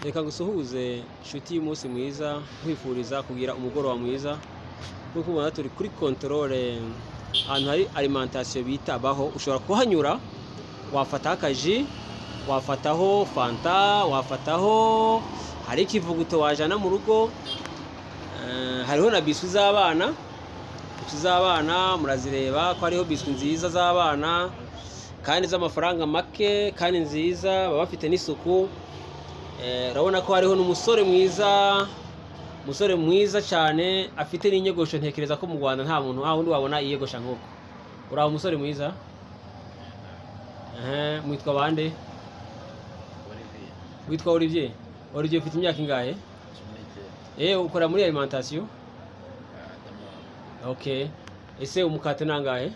Reka ngusuhuze inshuti y'umunsi mwiza, nkwifuriza kugira umugoroba mwiza. Nk'uko ubona, turi kuri contrôle, ahantu hari alimentation bita Baho. Ushobora kuhanyura, wafataho akaji, wafataho Fanta, wafataho, hari ikivuguto wajana mu rugo. Hariho na biscuits z'abana. Biscuits z'abana murazireba ko hariho biscuits nziza z'abana kandi z'amafaranga make kandi nziza, baba bafite n'isuku. Urabona ko hariho n'umusore mwiza, umusore mwiza cyane, afite n'inyogosho. Ntekereza ko mu Rwanda nta muntu, nta wundi wabona iyogosha nk'uko. Uraho, umusore mwiza? Ehe, mwitwa bande? Olivier. Witwa Olivier. Olivier, ufite imyaka ingahe? 19. Ukora muri alimentation? Ndamo. Okay, ese umukate nangahe?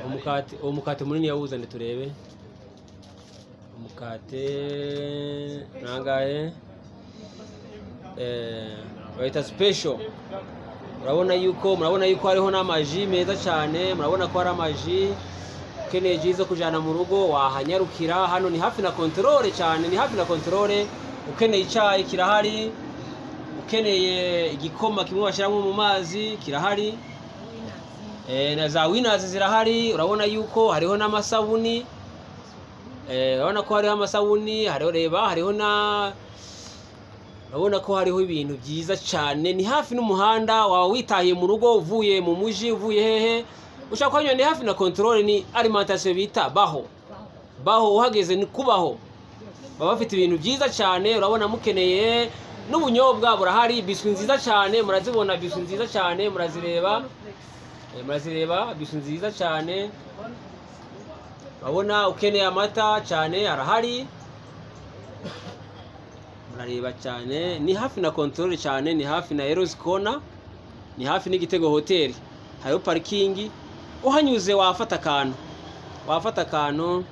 Umukate, uwo mukate munini yawuzane turebe. Umukate nangahe? Bayita special. Urabona yuko, murabona yuko hariho n'amaji meza cyane. Murabona ko hari amaji. Ukeneye ji zo kujana mu rugo, wahanyarukira. Hano ni hafi na contrôle cyane, ni hafi na contrôle. Ukeneye icyayi kirahari, ukeneye igikoma kimwe bashyiramo mu mazi kirahari, na za Winners zirahari. Urabona yuko hariho n'amasabuni. Urabona ko hariho amasabuni, hariho, reba, hariho na, urabona ko hariho ibintu byiza cyane. Ni hafi n'umuhanda, waba witahiye mu rugo, uvuye mu muji, uvuye hehe, ushaka kuhanyura. Ni hafi na contrôle, ni alimentation bita Baho. Baho, uhageze ni kubaho. Baba bafite ibintu byiza cyane. Urabona mukeneye n'ubunyobwa burahari, biscuits nziza cyane, murazibona, biscuits nziza cyane, murazireba. Murazireba, biscuits nziza cyane. Urabona ukeneye amata cyane arahari. Murareba cyane, ni hafi na contrôle cyane, ni hafi na Erosi Kona, ni hafi n'Igitego Hoteli, hariho parking. Uhanyuze wafata akantu, wafata akantu.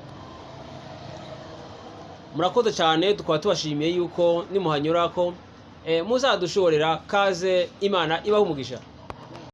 Murakoze cyane, tukaba tubashimiye yuko nimuhanyura ko muzadushorera. Kaze, Imana ibaho umugisha.